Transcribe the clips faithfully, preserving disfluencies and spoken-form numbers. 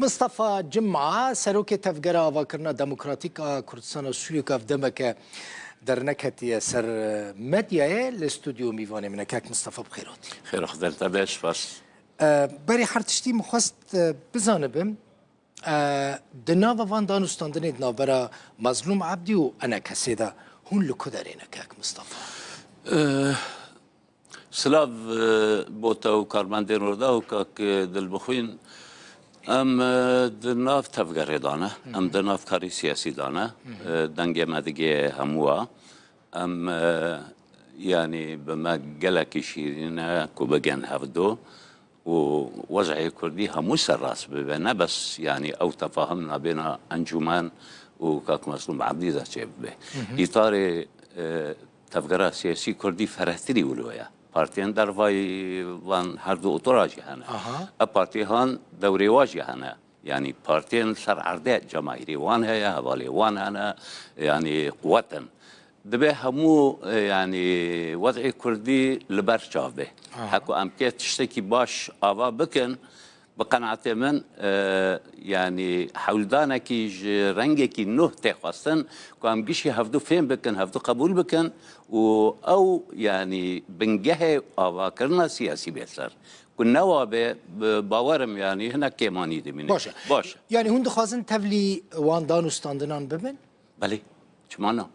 Mistefa Cima, serokê Tevgera Avakirina Demokratîk a Kurdistana Sûriyê, ku ev demeke derneketiye ser medyayê, li stûdyo mîvanê min e. Kek Mistefa, bi xêr hatî. Xêr xwe der te be, spas. E, berî her tiştî min xwest, e, bizanibim, e, di nava van danûstandinê di navbera Mazlûm Ebdî û ENKSê de hûn li ku derê ne, kek Mistefa? E, Silav, e, bo te û karmendên Rûdaw û kak, e, Dilbixwîn. Em, e, di nav tevgerê de ne, em di nav karê siyasî de ne. E, dengê me digê hemû a. Em, e, yanî bi me gelekî şîrîn e ku bigên hevdu û wez'ê kurdî hemû ser rast bibe. Ne bes, yanî ew tefahim nabêna encûmen û kak Mazlûm Ebdî de çêbibe. Îtarê, e, tevgera siyasî kurdî ferehtirî wilo ye. Partiyên dervayî van her du otora jî hene. Aha. Ev partî han dewrê wa jî hene. Yanî partiyên ser erdê cemaîrê wan heye, hevalê wan hene, yanî quwet in. Dibe hemû, e, yanî wez'ê kurdî li ber çav be. Aha. Heko em kê tiştekî baş ava bikin, bi qenaetê min, e, yanî hewldanekî ji rengekî nuh tê xwestin ku em gişî hevdu fêm bikin, hevdu qebûl bikin û ew, yanî bingehê avakirina siyasî bê ser. Ku newa be, bi, bawerim, yanî hinek kêmanî dimîne. Baş e. Baş e. Yanî hûn dixwazin tevlî wan danûstandinan bibin? Belê. Çima na?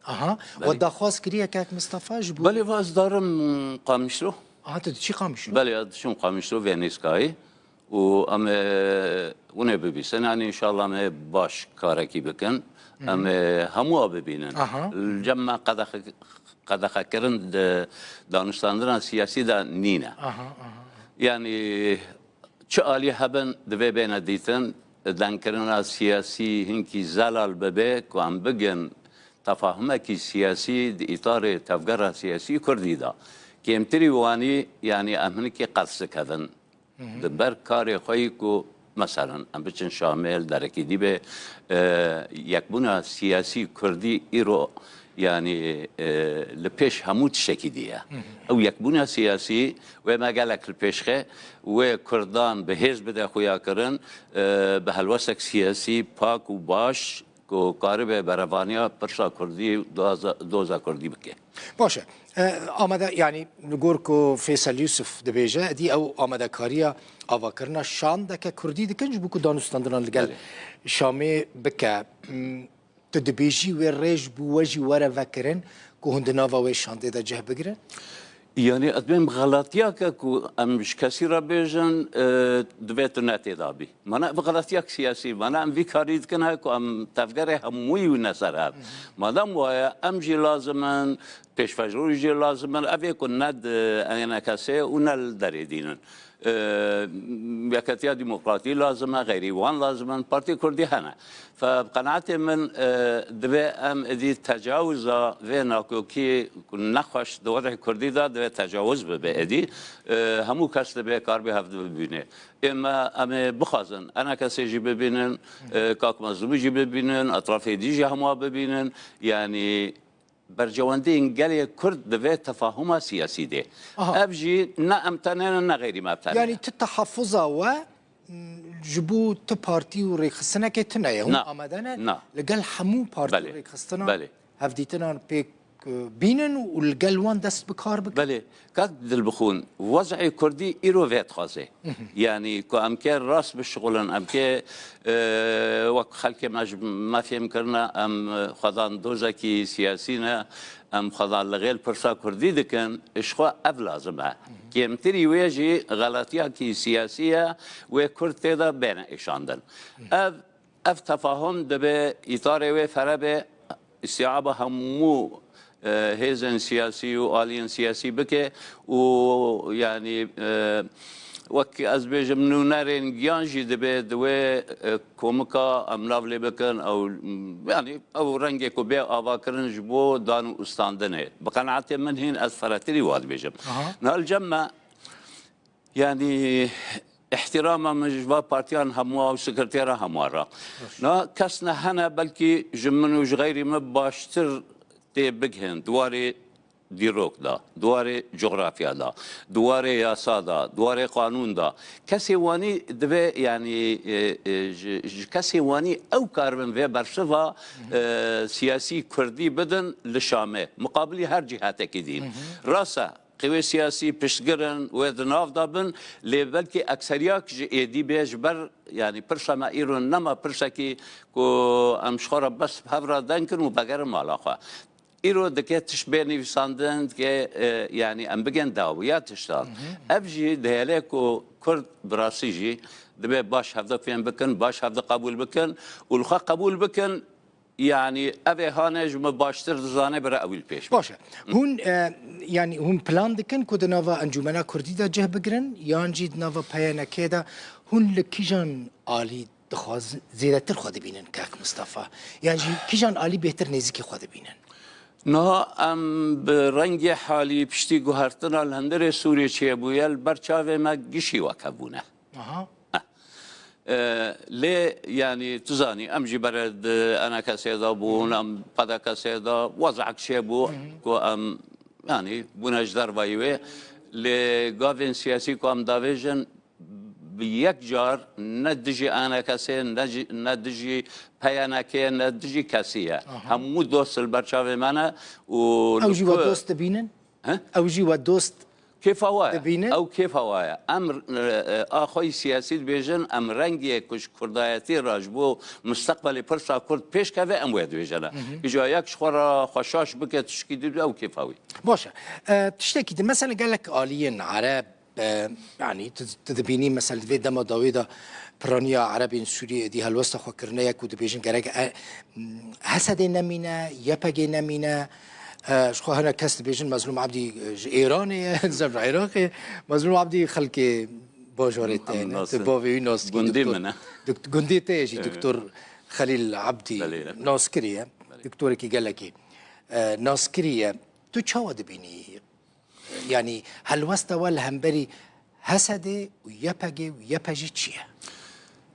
Aha. Belê. We daxwaz kiriye kek Mistefa ji bo Belê, va ez darim Qamişlo. Aha, tu diçî Qamişlo? Belê, ez diçim Qamişlo vê nêzkayî. Û em ê winê bibîsin. Yanî înşallah em ê baş karekî bikin. Em ê hemû a bibînin. Aha. Li cem me qedexe-, qedexekirin di danûstandina siyasî de nîne. Aha, aha. Yanî çi alî hebin divê bêne dîtin, dengkirina siyasî hinkî zelal bibe ku em bigin tefahumekî siyasî di îtarê tevgera siyasî kurdî de. Kêmtirî wanî, yanî em hinkî qels dikevin. Di ber karê xwe yî ku, meselen, em biçin Şamê, li derekî dî be, e, yekbûna siyasî kurdî îro, yanî, e, li pêş hemû tiştekî dî ye. Ew yekbûna siyasî wê me gelek li pêş xe, wê kurdan bi hêz bide xuyakirin, e, bi helwestek siyasî pak û baş, ku karibe berevaniya pirsa kurdî û doza, doza kurdî bike. Baş e. E, amade, yanî li gor ku Feysel Yusuf dibêje, edî ew amadekariya avakirina şandeke kurdî dikin ji bo ku danûstandinan li gel Belê. Şamê bike. M, tu dibêjî wê rê ji bo we jî were vekirin ku hûn di nava wê şandê de cih bigirin? Yanî ez bên bi xelatiyeke ku em ji kesî re bêjin, e, divê tu ne tê de bî. Mana ev xelatiyek siyasî, mana em vî karî dikin he ku em tevgerê hemûyî wî ne ser hev. Madem waye, em jî lazim in, pêşveçrû jî lazim in, ev ê ku ne di ENKSê û ne li derê dînin. E, Yeketiya Demokratî lazim e, xeyrî wan lazim in, Partî Kurdî hene. Fe bi qenaetê min, e, divê em êdî tecawiza vê nakokî nexweş di wez'ê kurdî de divê tecawuz bibe êdî. E, hemû kes divê kar bi hev bibîne. Ê me, em ê bixwazin, ENKSê jî bibînin, e, kak Mezlûmî jî bibînin, etrafê dî jî hemû bibînin. Yanî berjewendiyên gelê Kurd di vê tefahuma siyasî de. Aha. Ev jî ne em tenê ne, ne xeyrî me tenê. Yanî tu tehafuza we, m, ji bo tu partî û rêxistinekê tune ye. Hûn Na. Amade ne Na. Li gel hemû partî û Belê. Rêxistinan Belê. Hevdîtinan pêk, e, bînin û li gel wan dest bi kar bikin. Belê. Kak Dilbixwîn, wez'ê kurdî îro vê dixwaze. Yanî ku em kê rast bişixulin, em kê, e, wek xelkê me ji me fêm kirine, em, e, xwedan dozekî siyasî ne, em xwedan li xêl pirsa kurdî dikin, ji xwe ev lazim e. Kêmtirî wê jî xelatiyekî siyasî ye, wê kurd tê de bêne êşandin. Ev Ev tefahum dibe îtarê wê fere be, îstîaba hemû, e, hêzên siyasî û aliyên siyasî bike û, yanî, e, wek ez bêjim, nûnerên giyan jî dibe di wê, e, komika em nav lê bikin, ew, yanî, ew rengê ku bê avakirin ji bo dan û ustandinê. Bi qenaetê min hîn ez feretirî wa dibêjim. Aha. Niha li cem me, Yanî, îhtîrama min ji va partiyan hemû û sekretera hemû re. Na kes ne hene, belkî ji min û ji xeyrî min baştir tê bigihên di warê dîrok de, di warê cografya de, di warê yasa de, di warê qanûn de. Kesê wanî divê, yanî, e, e, ji, ji kesê wanî ew karibin vê bersiva, e, siyasî kurdî bidin li Şamê. Muqabilî her cîhetekî dîn. Rast e, qewê siyasî piştgir in, wê di nav de bin, lê belkî ekseriyak ji êdî bê ji ber, yanî pirsa me îro nema pirsekî ku em ji xwe re bes bi hev re deng kin û vegerin mala xwe. Îro dike tişt bê nivîsandin, dike, e, yanî em bigên dawiya tiştan. Ev jî dihêle ku Kurd bi rastî jî dibe baş hevde fêm bikin, baş hevde qebûl bikin û li xwe qebûl bikin, yanî ev ê hane ji min baştir dizane bira ewî li pêş be. Baş e. Hûn, e, yanî hûn plan dikin ku di nava Encûmena Kurdî de cih bigirin yan jî di nava P Y N K de hûn li kîjan alî dixwaz-, zêdetir xwe dibînin, kak Mistefa? Yan jî kîjan alî bêhtir nêzîkî xwe dibînin? Niha em bi rengê halî piştî guhertina li hundirê Sûriyê çêbûye, li ber çavê me gişî weke bûne. Aha. Eh. E, lê, yanî, tu zanî, em jî bere di N K S de bûn, em P D K S de, wezek çêbû ku em, yanî, bûne ji dervayî wê. Lê gavên siyasî ku em davêjin, bi yek car ne dijî N K S, ne jî, ne dijî P Y N K, ne dijî kesî ye. Aha. Hemû dost li ber çavê me ne û Ew li jî we ku dost dibînin? He? Ew jî we dost Kêfa wa ye. Dibînin? Ew kêfa wa ye. Em, e, e, a xwe yî siyasî dibêjin, em rengê ku ji kurdayetî re ji bo misteqbelê pirsa kurd pêş keve, em wê dibêjine. Îca yek ji xwe re xwe şaş bike, tişkî dibî, ew kêfa wî. Baş e. E, tiştekî din, mesela gelek aliyên Ereb, e, yanî tu, tu dibînî, mesela di vê dema dawî de piraniya Erebên Sûriyê êdî helwesta xwe kirine ye ku dibêjin gerek, e, H S D nemîne, Y P G nemîne, e, ji xwe hene kes dibêjin Mezlûm Ebdî, e, ji Êranê ye, zef ji Iraqê. Mezlûm Ebdî xelkê bajarê te ne, tu bavê wî nas dikî, gundê doktor, min e. Dok-, gundê te ye jî, evet. Doktor Xelîl Ebdî, belê, naskirî ye. Belê. Doktorekî gelekî, e, naskirî ye. Tu çawa dibînî? Yanî helwesta we li hemberî H S D û Y P G û Y P G çi ye?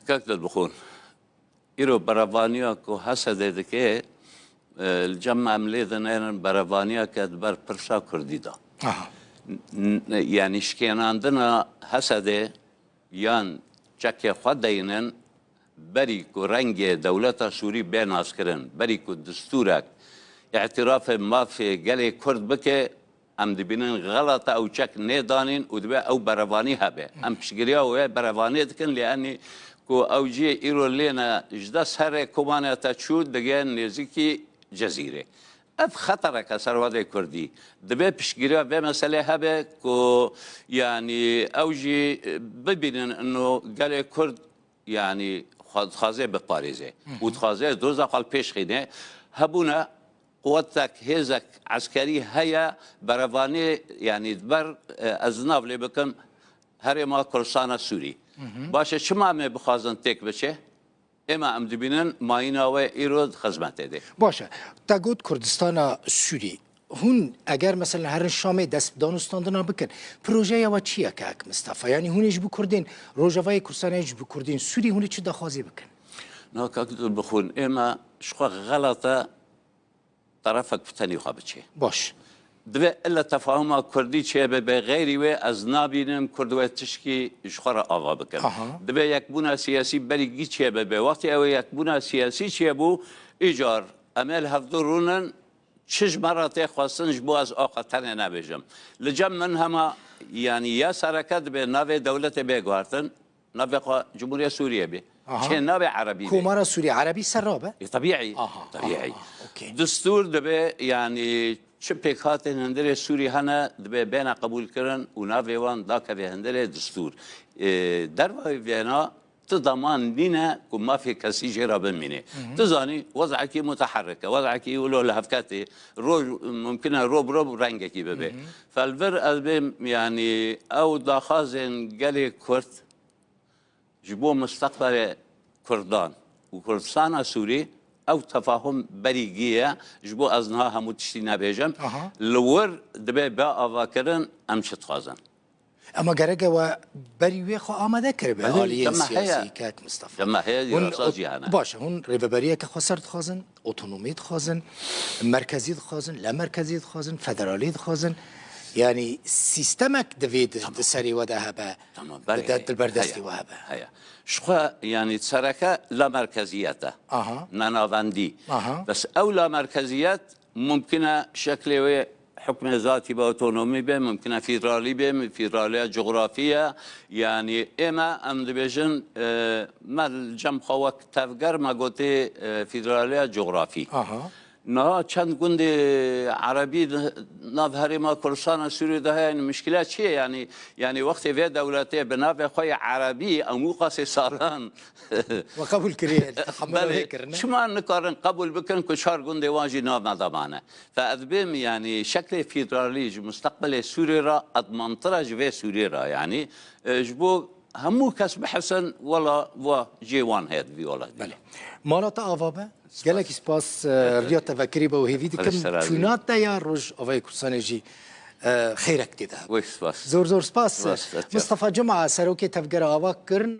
Kak Dilbixwin, îro berevaniya ku H S D dike, e, li cem me em lê dinêrin berevaniyeke di ber pirsa kurdî de. Aha. N-, n-, yanî şikênandina H S D yan çekê xwe deynin, berî ku rengê dewleta Sûrî bê naskirin, berî ku distûrek îtirafê mafê gelê Kurd bike, em dibînin xelat e ew çek nêdanîn û dibe ew berevanî hebe. Em piştgiriya wê berevanê dikin, lê enî ku ew cihê îro lê ne ji dest here komane te çû, dige nêzîkî Cezîrê. Ev xetereke ser wadê Kurdî. Dibe piştgiriya vê meselê hebe ku, yanî, ew jî bibînin ino gelê Kurd, yanî, xwe dixwaze biparêze. Û dixwaze doza xwe li pêş xîne. Hebûne quwetek, hêzek eskerî heye, berevanê, yanî, di ber, e, ez nav lê bikim, herêma Kurdistana Sûrî. Baş e, çima em ê bixwazin têk biçe? Êma em dibînin mayîna we îro di xizmetê de. Baş e. Te got Kurdistana Sûrî. Hûn eger mesela herin Şamê dest bi danûstandina bikin, projeya we çi ye kak Mistefa? Yanî hûn ê ji bo Kurdên Rojavayê Kurdistanê, ji bo Kurdên Sûrî hûn ê çi daxwazê bikin? Na kak Dilbixwin, êma ji xwe xelat e terefek bi tenî xwe biçe. Baş. Divê illa tefahuma kurdî çêbibe, xeyrî wê ez nabînim kurd wê tişkî ji xwe re ava bikin. Aha. Divê yekbûna siyasî berî gî çêbibe. Wextê ew ê yekbûna siyasî çêbû, îcar em ê li hevdu rûnin, çi ji me re tê xwestin ji bo ez axa tenê nebêjim. Li cem min hema, yanî ya sereke dibe navê dewletê bê guhertin. Navê xwe Cumhuriya Sûriye bê. Aha. Çê navê Erebî bê. Komara Sûriye, Erebî ser rabe? E, tebîî. Aha, tebîî. Aha, okey. Destûr dibe, yanî çi pêkhatên hundirê Sûrî hene, dibe bêne qebûlkirin û navê wan dakeve hundirê destûr. E, dervayî vêna ti daman nîne ku mafê kesî jê re bimîne. Hı hı. Tu zanî, wezekî muteherrik e, wezekî wilo li hevketê, roj, mumkin e ro bi ro rengekî bibe. Hı hı. Felvir ez bêm, yanî ew daxwazên gelê Kurd, ji bo misteqbelê Kurdan û Kurdistana Sûrî ew tefahum berî giye, ji bo ez niha hemû tiştî nebêjim. Aha. Li wir dibe be avakirin em çi dixwazin. Ema gereke we berî wê xwe amade kiribe Belê, aliyên dema heye. Siyasî, kek Mustafa. Dema heye, Hûn yasayê ot- cîhane. Baş e, hûn rêveberiyeke xweser dixwazin, otonomî dixwazin, merkezî dixwazin, lemerkezî dixwazin, federalî dixwazin. Yanî sîstemek divê di, di serê we de hebe, Tamam, di, belê. de, di ber destê Heye, we hebe. Heye. Ji xwe, yanî sereke lamerkeziyet e. Aha. Nenavendî. Aha. Bes ew lamerkeziyet mumkin e şeklê wê hukmê zatî be, otonomî be, mumkin e federalî be, federaliya cografî ye. Yanî ême em dibêjin, e, me li cem xwe wek tevger me gotê, e, federaliya cografî. Aha. Niha çend gundê erebî di nav herêma Kurdistana Sûriyê de heye, yanî mişkile çi ye? Yanî, yanî wextê vê dewletê bi navê xwe yê erebî em wî qasê salan We qebûl kiriye, teqemula Belê, wê kirine. çima nikarin qebûl bikin ku çar gundê wan jî nav me de mane? Fe ez bêm, yanî şeklê federalî ji musteqbelê Sûriyê re edmantir e ji vê Sûriyê re. Yanî, e, ji bo hemû kes bihesin, wela wa cê wan heye di vî welatî. Belê. Mala te ava be. Gelekî spas, e, riya te vekirî be û hêvî dikim Xweş te razî. çûna te ya Rojavayê Kurdistanê jî, e, xêrek tê de. Wek spas. Zor zor spas. Spas, spas. Mustafa Cuma, serokê tevgera ava kirin.